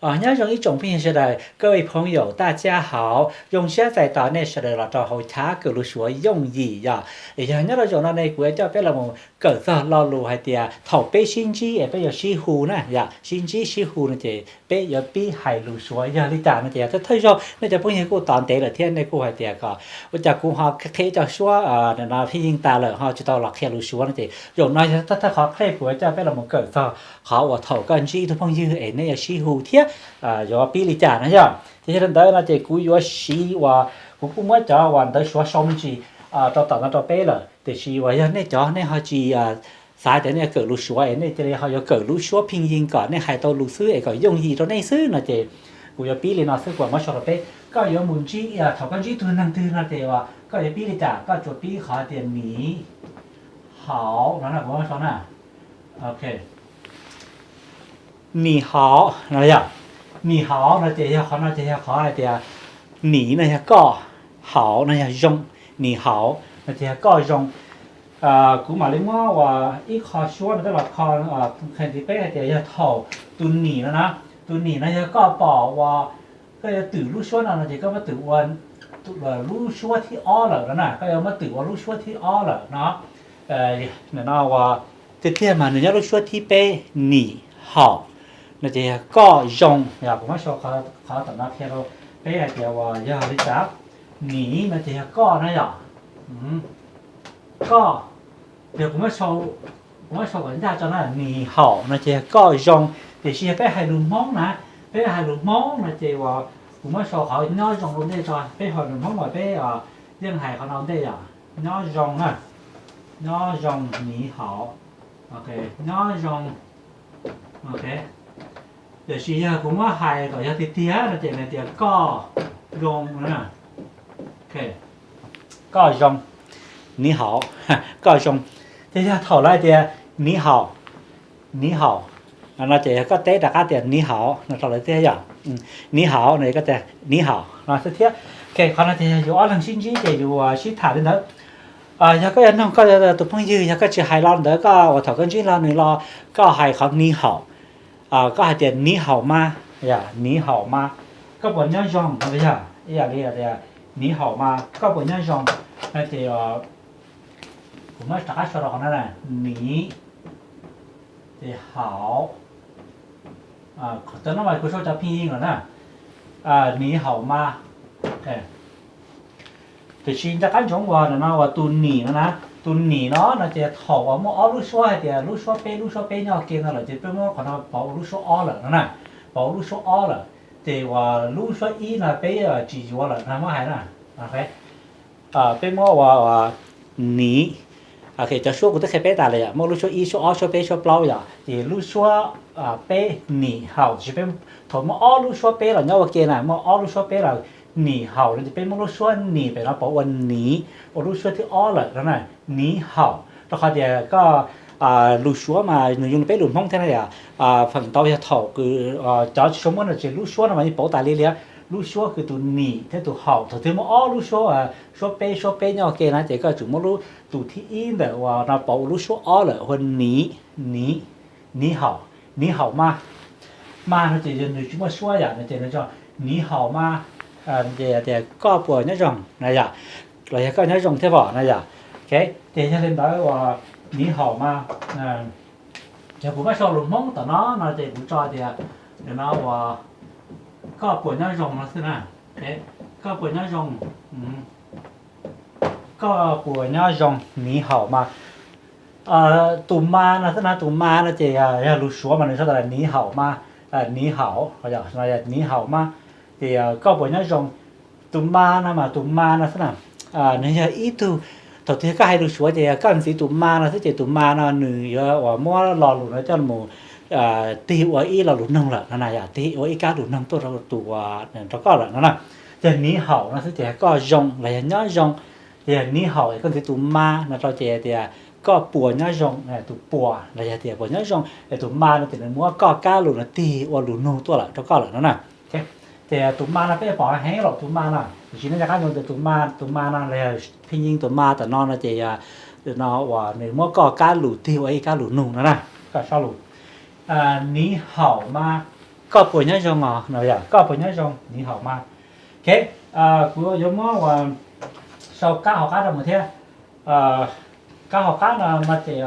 Nyob zoo ib tsoom phooj ywg sawv daws, 各位朋友大家好, zoo siab txais tos nej sawv daws los rau hauv chav kawm lus Suav yooj yim yom. Es yog nyob rau zaum no ne kuv yuav coj peb los mus kawm txog lo lus hais tias thaum peb sib ntsib es peb yuav sib hu na yom, sib ntsib sib hu no ces peb yuav pib hais lus Suav yog li cas no ces yog thawj thawj zaug nej cov phooj ywg kuj tos ntev lawm thiab nej kuj hais tias kom ua cas kuv ho qhia cov suab no pheej yeej tas lawm ho tsis tau los qhia lus Suav no ces zaum no yog thawj thawj qhov clip kuv yuav coj peb los mus kawm txog qhov uas thaum koj ntsib ib tug phooj ywg es nej yuav sib hu thiab yuav pib li cas no yom. Ces yog li ntawd no ces kuv yuav siv uas kuv kuj muab cov uas ntawv Suav sau me ntsis rau tom no rau peb lawm, tiam sis uas yog nej cov nej ho tsis xav tias nej yuav kawm lus Suav es nej cia li ho yuav kawm lub suab pheej yeej kom nej hais tau lus xwb es kom yooj yim rau nej xwb no ces kuv yuav pib li no xwb, kuv muab sau rau peb. Koj yuav mus ntsib, thaum koj ntsib ib tug neeg twg no ces uas koj yuav pib li cas? Koj tsuas pib qhov tias 你好 no na, kuv muab sau na. Ok, 你好 no yog, 你好 no ces yog qhov no ces yog qhov hais tias 你 no yog koj, 好 no yog zoo, 你好 no ces yog koj zoo. Kuv mam li muab uas ib qho suab no coj los kho qhia ntxiv peb hais tias yog thaum tus 你 no na, tus 你 no yog koj pom uas koj yuav twm lub suab no no ces koj muab twm ua lub suab thib ob lawm no na, koj yuav muab twm ua lub suab thib ob lawm no. Nim no uas tiag tiag mas nws nyob lub suab thib peb, 你好 no ces yog koj zoo. Yog kuv muab sau qhov tom no qhia rau peb hais tias uas yog li cas, 你 no ces yog koj na yom, koj. Yog kuv muab sau, kuv muab sau kom ncaj tso na, 你好 no ces yog koj zoo. Tiam sis yog peb hais lus Hmoob na, peb hais lus Hmoob no ces uas kuv muab sau qhov nyob zoo rau ntej tso, peb hais lus Hmoob mas peb yeej hais qhov no ntej yom, nyob zoo na, nyob zoo, 你好, nyob zoo. Ok, tiam sis yog kuv muab hais kom yog tiag tiag no ces nws tias koj zoo na. Koj zoo, 你好, koj zoo. Ces yog thaum lawv tias 你好, 你好 no ces yog koj teb rov qab tias 你好 no rau lawv thiab yom. 你好 no koj tias 你好 no xwb thiab. Ok, qhov no ces yog yus ob leeg sib ntsib ces yus sib tham li ntawd. Yog koj yuav noog koj tus phooj ywg, yog koj tsis hais lo ntawd, koj uas thaum koj ntsib hlo nws los koj hais qhov 你好, koj hais tias 你好吗, 你好吗, koj puas nyob zoo no yog ib yam li tias 你好吗, koj puas nyob zoo. Ces kuv muab rov qab sau rau qhov no na, 你 ces 好. Cov no mas kuv sau cov pheej yeej lawm na, 你好吗. Tiam sis nco qab ntsoov uas no uas tus 你 no na, tus 你 no no ces thaum uas muaj ob lub suab hais tias lub suab peb, lub suab peb nyob ke no lawm ces peb muab qhov no pauv ua lub suab ob lawm no na, pauv ua lub suab ob lawm. Ces uas lub suab ib no peb tsis yuav lawm no muab hais na. Peb muab ua 你, cov suab kuv twb qhia peb tas lawm yom, muaj lub suab ib, suab ob, suab peb, suab plaub yom, ces lub suab peb 你好, tiam sis peb thaum muaj ob lub suab peb los nyob ua ke na, muaj ob lub suab peb lawm, 你好 no ces peb muab lub suab 你 pem no pauv ua 你, ua lub suab thib ob lawm no na, 你好. Rau qhov tias koj, lus Suav mas nws zoo li peb lus Hmoob thiab na yom, feem ntau yog thaum cov tsis suav muab no ces lub suab no mas yeej pauv tas li li. Lub suab kws tus 你 thiab tus 好 thaum twg muaj ob lub suab, suab peb, suab peb nyob ua ke na ces koj tsum muab lub, tus thib ib ntawm uas no pauv ua lub suab ob lawm, ua 你, 你, 你好, 你好吗. 吗 no ces yog nws tsis muaj suab yom, no ces nws tso 你好吗, ces tias koj puas nyob zoo na yom, los yog koj nyob zoo thiab pom na yom. Ok, ces yog li ntawd uas 你好吗, yog kuv muab sau lus Hmoob tom no no ces kuv tso tias, no uas koj puas nyob zoo no xwb na. Koj puas nyob zoo, koj puas nyob zoo, 你好吗. Tus 吗 no xwb na, tus 吗 no ces yog lus Suav mas nws sau tas 你好吗, 你好, 你好吗, ces koj puas nyob zoo. Tus 吗 no mas tus 吗 no xwb na, nws yog ib tug, thaum twg koj hais lus Suav ces koj ntxiv tus 吗 no xwb ces tus 吗 no nws yuav uas muab lo lus no coj mus tig ua ib lo lus noog lawm no na yom, tig ua ib kab lus noog tuaj rau tus, rau koj lawm no na. Ces 你好 no xwb ces koj zoo los yog nyob zoo. Ces yog 你好 es koj ntxiv tus 吗 no rau ces tias koj puas nyob zoo, tus puas los yog tias puas nyob zoo, es tus 吗 no ces nws muab koj kab lus no tig ua lus nug tuaj lawm rau koj lawm no na. Ces tus 吗 no peb pom heev lawm tus 吗 no, tiam sis nej rov qab ntsoov tias tus 吗, tus 吗 no los yog pheej yeej tus 吗 tom no no ces no uas nws muab koj kab lus tig ua ib kab lus nug no na, koj sob lus. 你好吗, Koj puas nyob zoo os no yom, koj puas nyob zoo, nyiv haum mas. Ok, kuv yuav muab uas sau kab hauv qab rau mus thiab. Kab hauv qab no no ces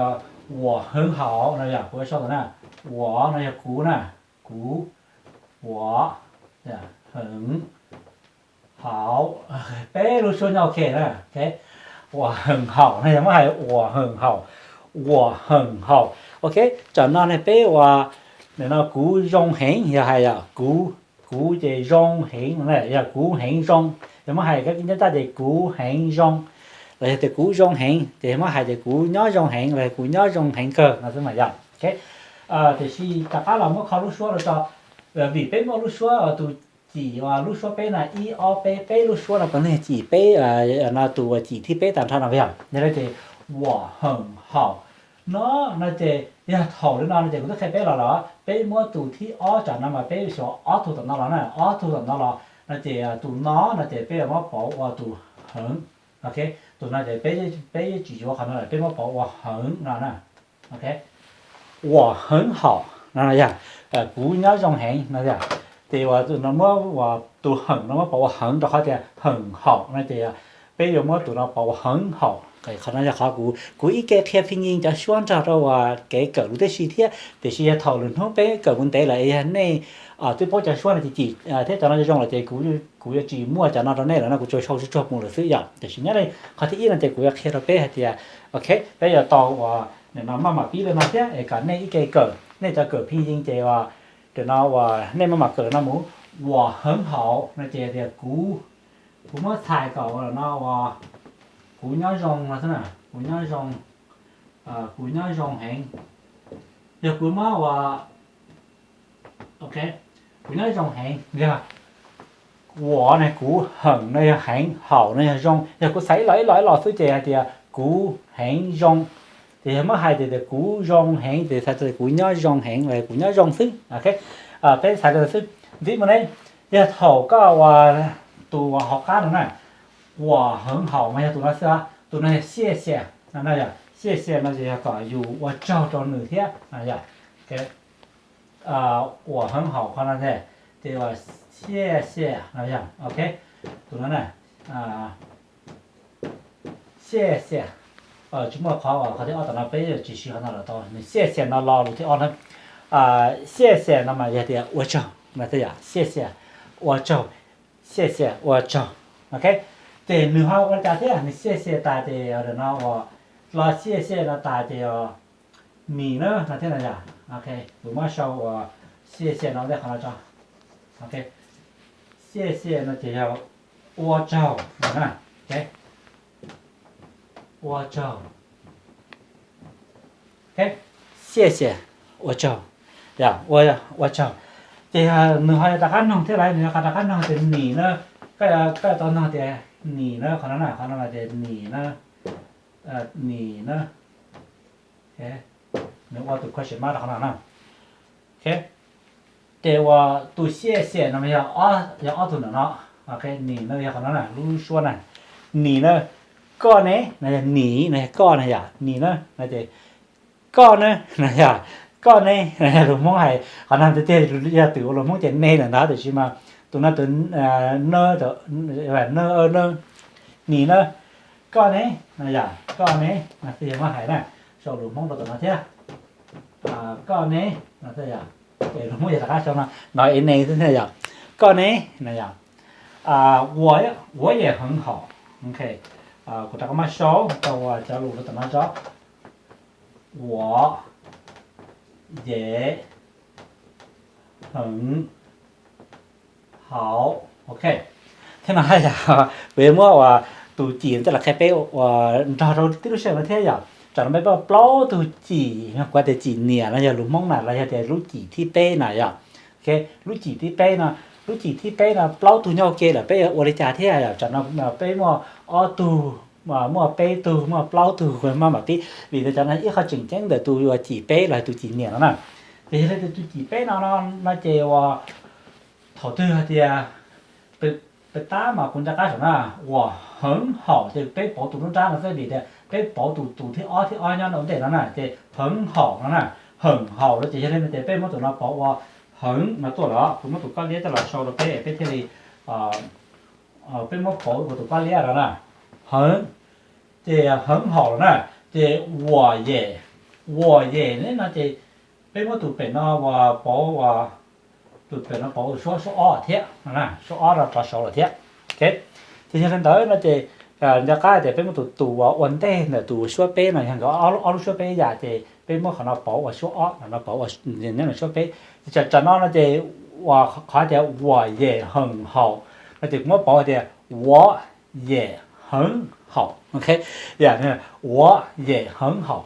uas heev haum no yog kuv yuav sau ntawm na. Uas no yog kuv na, kuv, uas, heev, haum, peb lub suab nyob ok na. Uas heev haum no yog muab hais uas heev haum, uas heev haum. Ok, tsam no ne peb uas, nim no kuv zoo heev yog hais yom, kuv, kuv ces zoo heev no na, yog kuv heev zoo. Yog muab hais nyob taj ces kuv heev zoo, los yog tias kuv zoo heev ces yog muab hais tias kuv nyob zoo heev los yog kuv nyob zoo heev kawg no xwb mas yom. Ok, tiam sis rov qab los muab kho lub suab rau tso, vim peb muaj lub suab tus cim uas lub suab peb na, ib ob peb, peb lub suab no puav leej cim peb, no tus uas cim thib peb tag nrho no yog. Yog li ces uas heev haum no, no ces yog thaum li no no ces kuv twb qhia peb los lawm, peb muab tus thib ob tsam no mas peb xyuas ob tug tom no los na, ob tug tom no los no ces tus no no ces peb yuav muab pauv ua tus heev. Ok, tus no ces peb, peb tsis yuav qhov no lawm, peb muab pauv ua heev no na. Ok, uas heev haum no yog kuv nyob zoo heev no yog. Ces uas muab tus heev no muab pauv ua heev rau qhov tias heev haum no ces peb yuav muab tus no pauv ua heev haum. Qhov no yog qhov kuv, kuv ib ke qhia phi nyi cov suab nrog rau uas kev kawm lus tib si thiab, tiam sis yog thaum lwm hnub peb kawm mus ntev lawm yog nej twb paub cov suab no ces cim thiab cov no zoo lawm ces kuv yuav tsis muaj cov no rau nej lawm no, kuv tsuas sau tsuag tsuag mus lawm xwb yom. Tiam sis nyob li qhov thib ib no ces kuv yuav qhia rau peb hais tias, ok, peb yuav tau uas nim no maj mam pib li no thiab es kom nej ib ke kawm, nej cov kawm phi nyi ces uas nim no uas nej maj mam kawm no mus. Uas heev haum no ces tias kuv, kuv muab txhais kom uas no uas kuv nyob zoo no xwb na, kuv nyob zoo, kuv nyob zoo heev. Yog kuv muab uas, ok, kuv nyob zoo heev yog uas ne, kuv heev no yog heev, haum no yog zoo. Yog kuv txhais ib los ib los ib los xwb ces hais tias kuv heev zoo. Ces yog muab hais tias, tias kuv zoo heev ces txhais tias kuv nyob zoo heev los kuv nyob zoo xwb. Ok, peb txhais li xwb. Ntxiv mus ne, yog thaum koj uas tus uas hauv qab no na, uas heev haum mas yog tus no xwb, tus no yog xiaj xias no, yog xiaj xias no ces yog kom yus ua tsaug rau nws thiab no yog. Uas heev haum qhov no ces, ces uas xiaj xias no yog, ok, tus no na, xiaj xias. Tsis muaj qhov uas qhov thib ob tom no peb yuav tsis siv qhov no lawm tau, nws xiaj xias no lo lus thib ob na. Xiaj xias no mas yog tias ua tsaug no xwb yom, xiaj xias, ua tsaug, xiaj xias, ua tsaug. Ok, ces nws ho ua li cas thiab, nws xiaj xias tas ces no uas, los xiaj xias no tas ces nim na no thiab no yog. Ok, kuv muab sau uas xiaj xias no tej qhov no tso. Ok, xiaj xias no ces yog ua tsaug no na. Ok, ua tsaug. Ok, xiaj xias, ua tsaug, yog ua tsaug. Ces nws ho yuav rov qab noog thiab lauj, nws yuav rov qab noog tias nim na, koj, koj tau noog tias nim na, qhov no na, qhov no tias nim na, nim na. Nws ua tus question mark rau qhov no na. Ok, ces uas tus xiaj xias no yog, yog ob tug ntawm no. Ok, nim na yog qhov no na, lub suab na. Nim na, koj ne no yog nim no yog koj na yom, nim na no ces koj ne no yog, koj ne no yog lus Hmoob hais, qhov no tiag tiag yog twm ua lus Hmoob ces ne lawm ntag tiam sis mas tus no tus na, nim na, koj ne no yog, koj ne no xwb yog muab hais na, sau lus Hmoob rau tus no thiab. Koj ne no xwb yog, ces lus Hmoob yog rov qab sau no, no es ne xwb thiab yog, koj ne no yog. 我也很好, ok, kuv rov qab muab sau tau cov lus rau tus no tso. 我也很好, ok. Thiab no hais tias kuv yuav muab uas tus cim tej los qhia peb uas nrog rau tib lub sij hawm no thiab yom. Tsam no peb muaj plaub tug cim, kuv tias cim niam no yog lus Hmoob na los yog tias lub cim thib peb na yom. Ok, lub cim thib peb no, lub cim thib peb no plaub tug nyob ua ke lawm peb yuav ua li cas thiab yom. Tsam no peb muaj ob tug, muaj peb tug, muaj plaub tug, maj mam pib vim tias cov no ib qho tseem ceeb ntawm tus uas cim peb los tus cim niam no na. Ces yog li tus cim peb no no ces uas thaum twg hais tias peb tab mas kuv nco qab saum na, uas heev haum ces peb pauv tus nruab nrab no xwb vim tias peb pauv tus, tus thib ob, thib ob nyob ntawm ntej no na ces heev haum no na. Heev haum no ces yog li no ces peb muab tus no pauv ua heev no tuaj lawm, kuv muab tus kab liab coj los sau rau peb, peb thiaj li, peb muab pauv ua tus kab liab no na, heev. Ces heev haum na, ces uas yem, uas yem ne no ces peb muab tus pem no uas pauv, tus pem no pauv ua suab, suab ob thiab, suab ob rov saud lawm thiab. Ces yog li ntawd no ces nco qab tias peb muab tus, tus uas ua ntej ntawm tus suab peb no yog nkawd ob lub suab peb yam, ces peb muab qhov no pauv ua suab ob, no pauv ua nyob suab peb. Ces tsam no no ces uas qhov tias uas yem heev haum no ces kuv muab pauv tias uas yem heev haum, ok, uas yem heev haum,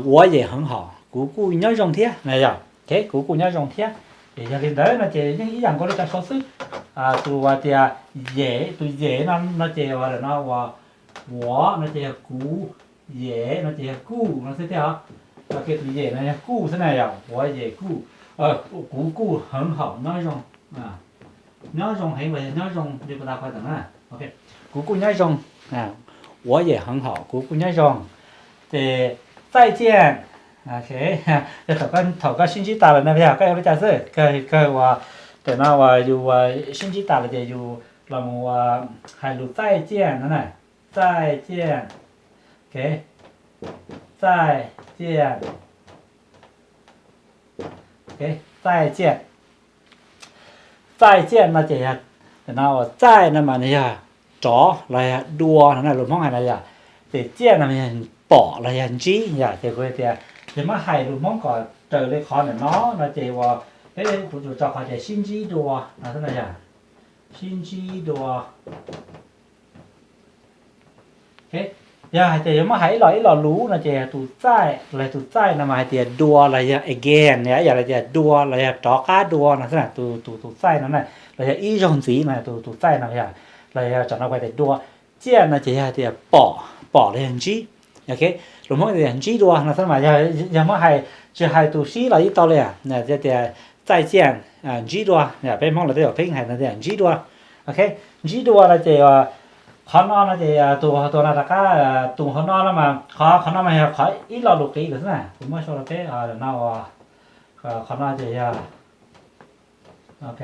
uas yem heev haum, kuv kuj nyob zoo thiab na yom, ok, kuv kuj nyob zoo thiab. Ces yog li ntawd no ces yeej ib yam nkaus li cov saud xwb. Tus uas tias yem, tus yem no no ces uas lawm no uas uas no ces yog kuv, yem no ces yog kuj no xwb thiab os. Tus yem no yog kuj xwb na yom, uas yem kuj, kuv kuj heev haum, nyob zoo, nyob zoo heev los yog nyob zoo li puas tau qhov ntawd na. Kuv kuj nyob zoo, uas yem heev haum, kuv kuj nyob zoo. Ces txaij ciaj, yog thaum koj sib ntsib tas lawm na yog koj ua li cas xwb, kawg uas, tam no uas yus sib ntsib tas lawm ces yus los mus hais lus txaij ciaj no na, txaij ciaj, ok, txaij ciaj, ok, txaij ciaj. Txaij ciaj no ces yog, no uas txaij no mas nws yog rov los yog dua no na, lus Hmoob hais na yom. Ces ciaj no yog pom los yog ntsib yom. Ces kuv hais tias yog muab hais lus Hmoob kom raws li qhov ntawm no no ces uas peb kuv tsuas tso qhov tias sib ntsib dua no xwb na yom, sib ntsib dua. Yog hais tias yuav muab hais ib lo ib lo lus no ces tus txaij los yog tus txaij no mas hais tias dua los yog again, ib yam li tias dua los yog rov qab dua no xwb na, tus, tus txaij no na, los yog ib zaug ntxiv no, tus, tus txaij no yog, los yog tsam no kuv hais tias dua. Ciaj no ces yog hais tias pom, pom los yog ntsib. Ok, lus Hmoob tias ntsib dua no xwb mas yog, yog muab hais tsis hais tus sib los yeej tau li, tias txaij ciaj, ntsib dua, peb Hmoob los tej zaum pheej hais no tias ntsib dua. Ok, ntsib dua no ces qhov no no ces tus, tus no rov qab, tus hauv no no mas qhov, qhov no mas yog qhov ib lo lus qiv lawm xwb na, kuv muab sau rau peb no, qhov no ces yog, ok,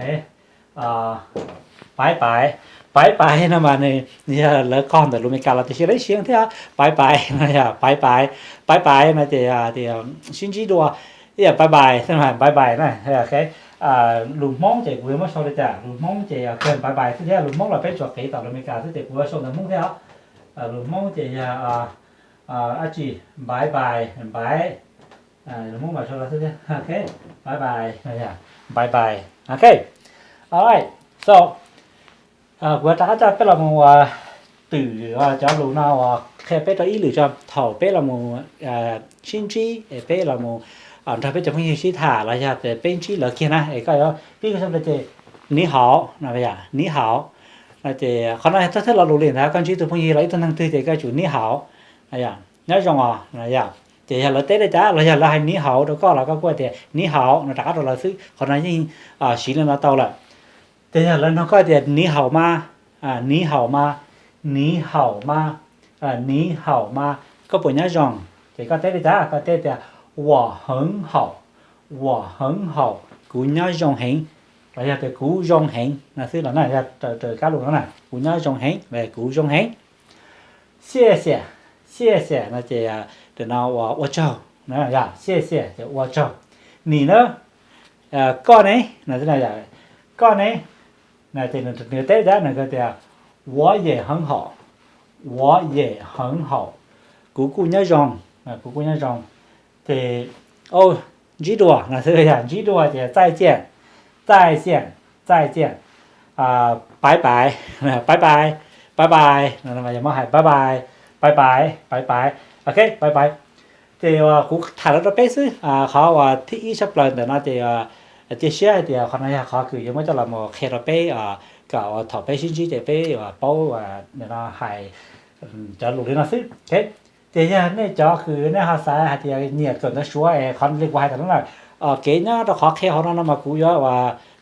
paiv paiv. Paiv paiv no mas nws yog lawv qog ntawm lus Meskas los tiam sis lawv siv thiab. Paiv paiv no yog paiv paiv. Paiv paiv no ces tias sib ntsib dua, ib yam bye bye xwb mas bye bye na. Lus Hmoob ces kuv yuav muab sau li cas, lus Hmoob ces kawg bye bye xwb thiab, lus Hmoob los peb tsuas qiv tom lus Meskas xwb ces kuv yuav sau ntawv Hmoob thiab os. Lus Hmoob ces yog dab tsi, bye bye, bye, lus Hmoob mas sau xwb thiab, ok, bye bye, bye bye, ok. Alright, so kuv rov qab coj peb los mus ua twm cov lus no uas qhia peb rau ib lwm tso. Thaum peb los mus sib ntsib es peb los mus nrog peb cov phooj ywg sib tham los yog tias peb ntsib lawv kiag na es koj yuav pib xyoo ces ni hauv no, ni hauv no ces qhov no yog thawj thawj lo lus li ntawd, koj ntsib tus phooj ywg los ib tug neeg twg ces koj yuav tsum ni hauv, nyob zoo os no yom. Ces yog lawv teb li cas los yog lawv hais ni hauv rau koj los koj kuj tias ni hauv no rov qab rau lawv xwb, qhov no yeej siv li no tau lawm. Ces yog lawv nug koj tias ni hauv mas, ni hauv mas, ni hauv mas, ni hauv mas, koj puas nyob zoo? Ces koj teb li cas? Koj teb tias 我很好, 我很好, kuv nyob zoo heev, los yog tias kuv zoo heev no xwb los na, yog raws kab lus no na, kuv nyob zoo heev, kuv zoo heev. 谢谢, 谢谢 no ces tam no ua ua tsaug, 谢谢 ces ua tsaug. 你呢, koj ne, no, koj ne, ces nws teb li cas? Nws tias 我也很好, 我也很好, kuv kuj nyob zoo, kuv kuj nyob zoo. Ces ntsib dua no xwb, yog ntsib dua ces 再见, 再见, 再见, bye bye, bye bye, bye bye, yog muab hais bye bye, bye bye, bye bye, ok, bye bye. Ces kuv tham lawv rau peb xwb, qhov uas thib ib tshaj plaws ntawm no ces cia siab hais tias qhov no yog qhov kws yuav muab coj los mus qhia rau peb kom thaum peb sib ntsib ces peb paub hais cov lus li no xwb. Ces yog nej cov kws nej ho xav hais tias nyiam kawm ntawv Suav es qhov li kuv hais tam no na, kev nyob rau qhov qhia hauv no no mas kuv yuav ua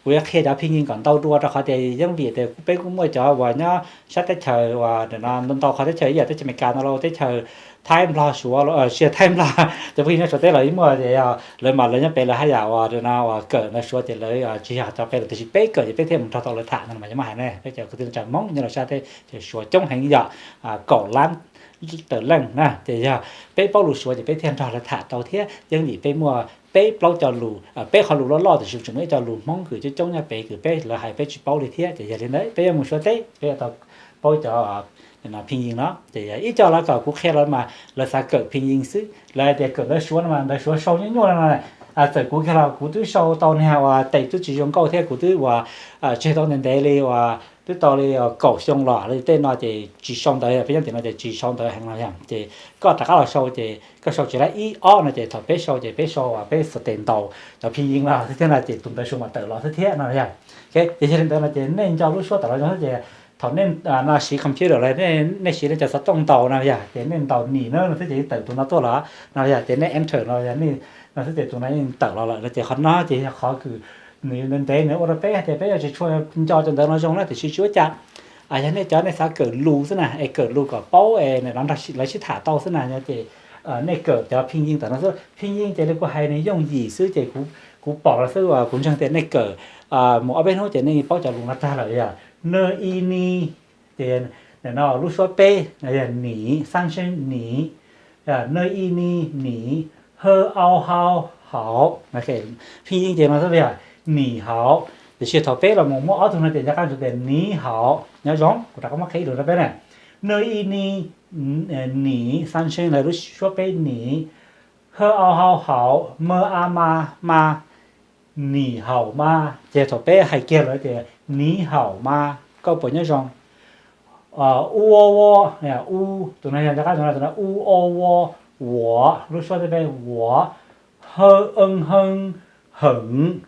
Kuv yuav qhia cov phij yij kom ntau dua rau qhov tias yeej vim tias peb kuj muaj cov uas nyob sab teb chaws uas ntau ntau qhov teb chaws ib yam teb chaws Amelikas no los teb chaws Thaib Nplog Suav, tsis Thaib Nplog, cov phooj ywg nyob Suav teb los yeej muaj, ces yog lawv mas lawv nyob pem lawv haj yam uas no uas kawm ntawv Suav ces lawv tsis yog cov peb los tiam sis peb kawm ces peb thiaj mus nrog tau lawv tham no mas yog muab hais ne, peb cov kwv tij neej tsa Hmoob nyob rau sab teb chaws Suav coob heev yom, kaum lab tawm leej na, ces yog peb paub lus Suav ces peb thiaj nrog lawv tham tau thiab. Yeej vim peb muaj peb plaub cov lus, peb qhov lus loj loj tiam sis tseem muaj ib co lus Hmoob kws coob coob nyob pem kws peb lawv hais peb tsis paub li thiab. Ces yog li ntawd peb yuav mus Suav teb peb yuav tau paub cov phij yij no. Ces yog ib co los kom kuv qhia los mas lawv xav kawm phij yij xwb, lawv hais tias kawm ntawv Suav no mas ntawv Suav sau nyuaj nyuaj no. Txawm kuv kiag los kuv twb sau tau niag uas tes twb tsis zoo nkauj thiab kuv twb uas tseg tau ntev ntev li uas twb tau li kaum xyoo los tej no ces tsis sau ntawv, peb nyob tim no ces tsis sau ntawv heev no yog. Ces koj rov qab los sau ces koj sau tsis laib ib ob no ces thaum peb sau ces peb sau uas peb xav tes ntaus cov phij yij no xwb thiab no ces tus ntawv Suav mam tawm los xwb thiab no yog. Ces yog li ntawd no ces nej nco lub suab tawm los zoo xwb ces thaum nej no siv computer los nej siv nej cov xov tooj ntaus no yog ces nej ntaus nim na no xwb ces tawm tus no tuaj los no yog ces nej enter no yog no xwb ces tus no yeej tawm los lawm no ces qhov no ces yog qhov kws nws ntev ntev nws ua rau peb hais tias peb yuav tsis tshua nco cov ntawv no zoo na tiam sis tsis ua cas. Yog nej cov nej xav kawm lus xwb na es kawm lus kom paub es lawv sib tham tau xwb na yog ces nej kawm cov phij yij ntawm no xwb. Phij yij ces li kuv hais nws yooj yim xwb ces kuv pom los xwb uas kuv ntseeg tias nej kawm mus ob peb hnub ces nej paub cov lus no tag lawm yog. Nws i ni, ces no lub suab peb yog nim, xab seeb nim, nws i ni nim, hawj au hau hauv. Phij yij ces no xwb yog nim hauv, tiam sis thaum peb los mus muab ob tug no ces nco qab ntsoov tias nim hauv. Nyob zoo kuv rov qab muab qhia ib lus rau peb na. Nws i ni, nim, xab seeb lawv lub suab peb nim, hawj au hau hauv, ma a ma ma, nim haum ma. Ces thaum peb hais kiag lawv tias nim haum ma, koj puas nyob zoo? U o o, u, tus no yog nco qab tus no, tus no u o o, uav, lub suab thib peb uav, hawj eej heej, heem,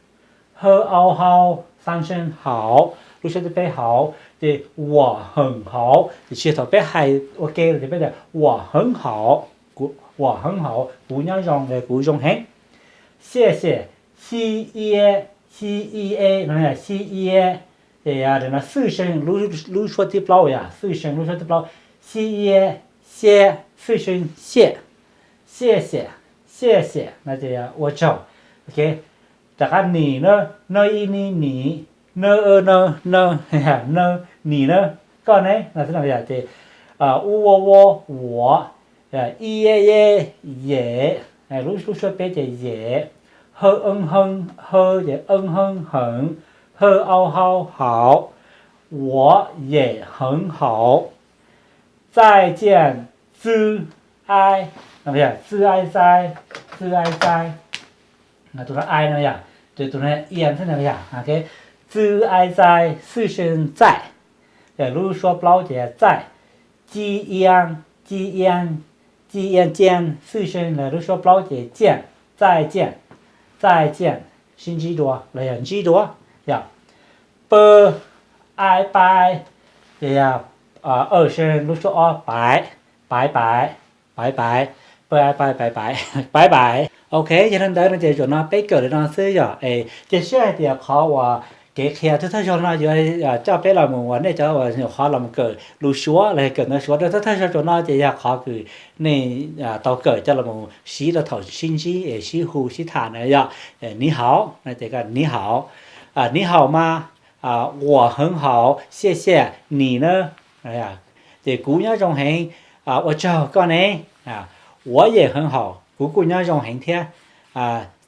hawj au hau, xab seeb hauv, lub suab thib peb hauv, ces uam heem hauv. Tiam sis thaum peb hais ua ke lawm ces peb tias uam heev hauv, uam heev hauv, kuv nyob zoo, kuv zoo heev. Xia xia, xi ie, xi i e no yog xi ie, ces no xwj seej lub suab thib plaub yog xwj seej lub suab thib plaub, xi ie, xia, xwj seej xia, xia xia, xia xia no ces ua tsaug. Rov qab nim na, na i ni nim, na na, na, nim na, koj ne no xwb no yog ces u o o, uav, i e e, yem, lub suab peb ces yem, hawj eej heej, hawj ces eej heej heem, hawj au hau hauv, uav yem heev hauv. Zaij jian, txwj ai, txwj ai zaij, txwj ai zaij, tus no ai no yog, tus no ian xwb no yog. Txwj ai zaij, xwj seej zaij, lub suab plaub ces zaij. Ci ian, ci ian, ci ian cian, xwj seej lub suab plaub ces cian, zaij cian, zaij cian, sib ntsib dua los yog ntsib dua yog. P ai pai, ces yog aw seej lub suab ob paiv, paiv paiv, paiv paiv, p ai pai paiv paiv, paiv paiv. Ok, yog li ntawd no ces zaum no peb kawm li no xwb yog es cia siab hais tias qhov uas kev qhia thawj thawj zaug no yuav coj peb los mus uas nej cov uas nyuam qhuav los mus kawm lus Suav los kawm ntawv Suav rau thawj thawj zaug zaum no ces yog qhov kws nej tau kawm coj los mus siv rau thaum sib ntsib es sib hu sib tham na yog. Ni hauv no ces ni hauv, ni hauv mas, uam heev hauv, xia xia, nim na, ces kuv nyob zoo heev, ua tsaug koj ne, uav yem heev hauv, kuv kuj nyob zoo heev thiab,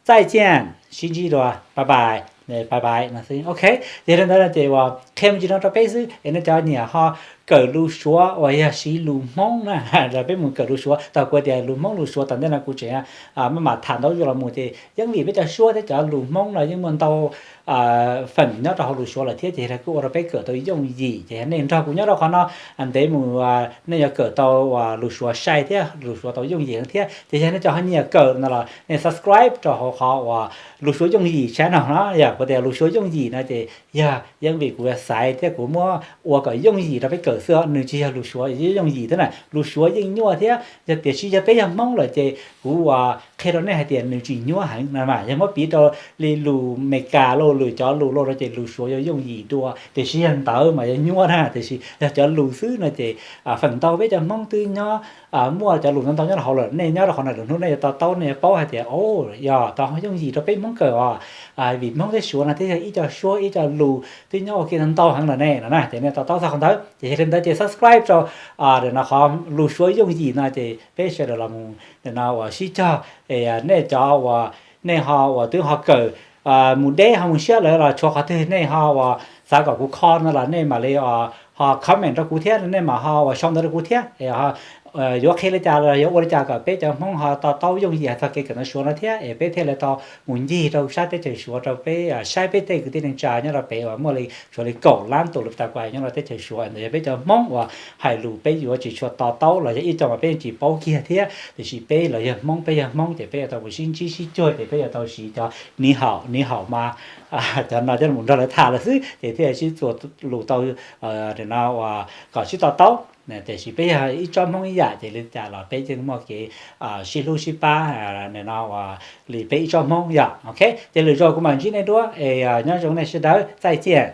zaij jian, sib ntsib dua, pais pais, pais pais no xwb. Ok, ces li ntawd no ces uas qhia me ntsis no rau peb xwb es nej cov nyiam ho kawm lus Suav uas yog siv lus Hmoob na, los peb mus kawm lus Suav. Tau kuv tias lus Hmoob lus Suav tom ntej no kuv tseem maj mam tham ntau zuj los mus ces yeej vim peb cov Suav thiab cov lus Hmoob no yeej muaj ntau feem nyob rau hauv lus Suav lawm thiab ces kuj ua rau peb kawm tau yooj yim. Ces yog nej nrog kuv nyob rau qhov no ntev mus nej yuav kawm tau uas lus Suav sai thiab lus Suav tau yooj yim thiab. Ces yog nej cov ho nyiam kawm no los nej subscribe rau hauv qhov uas lus Suav yooj yim channel no yog kuv tias lus Suav yooj yim no ces yog yeej vim kuv yuav xaiv thiab kuv muab ua kom yooj yim rau peb kawm xwb, nws tsis yog lus Suav yooj yim thiab na, lus Suav yeej nyuaj thiab, tiam sis yog peb yog Hmoob lawm ces kuv ua qhia rau nej hais tias nws tsis nyuaj heev na. Mas yog muab piv rau li lus Meskas los lwm cov lus los no ces lus Suav yuav yooj yim dua, tiam sis yog ntawv mas yog nyuaj na, tiam sis yog cov lus xwb no ces feem ntau peb cov Hmoob twb nyob muaj cov lus ntau ntau nyob rau hauv lawm, nej nyob rau qhov no lwm hnub nej yuav to taub, nej yuav paub hais tias, o, yog tau yooj yim rau peb Hmoob kawm os, vim Hmoob thiab Suav no thiaj yog ib co suab ib co lus twb nyob ua ke ntau heev lawm ne no na, ces nej to taub txog qhov ntawd. Ces yog li ntawd ces subscribe rau no qhov lus Suav yooj yim no ces peb sawv daws los mus no uas sib cog, nej cov uas nej ho uas twb ho kawm mus deb ho mus siab lawm los tshuav qhov twg nej ho uas xav kom kuv kho no los nej mam li ho comment rau kuv thiab, nej mam ho uas sau ntawv rau kuv thiab, yuav qhia li cas los yuav ua li cas kom peb cov Hmoob ho to taub yooj yim hais txog kev kawm ntawv Suav no thiab es peb thiaj li tau mus ncig rau sab teb chaws Suav rau peb saib peb tej kwv tij neej tsa nyob rau pem uas muaj li suav li kaum lab tus li tas kuas nyob rau teb chaws Suav ntawd yog peb cov Hmoob uas hais lus peb yuav tsis tshua to taub los yog ib co mas peb tsis paub kiag thiab, tiam sis peb los yog Hmoob, peb yog Hmoob ces peb yuav tau mus sib ntsib sib cuag ces peb yuav tau siv cov ni hau ni hau mas cov no coj mus nrog lawv tham lawm xwb ces thiaj sib txuas lus tau no uas kom sib to taub. Tiam sis peb yog ib tsob Hmoob ib yam ces li cas los peb yeej muaj kev sib hlub sib pab no uas li peb ib tsob Hmoob yom. Ok, ces lwm zaus kuv mam ntsib nej dua es nyob zoo nej sawv daws, txais ciaj.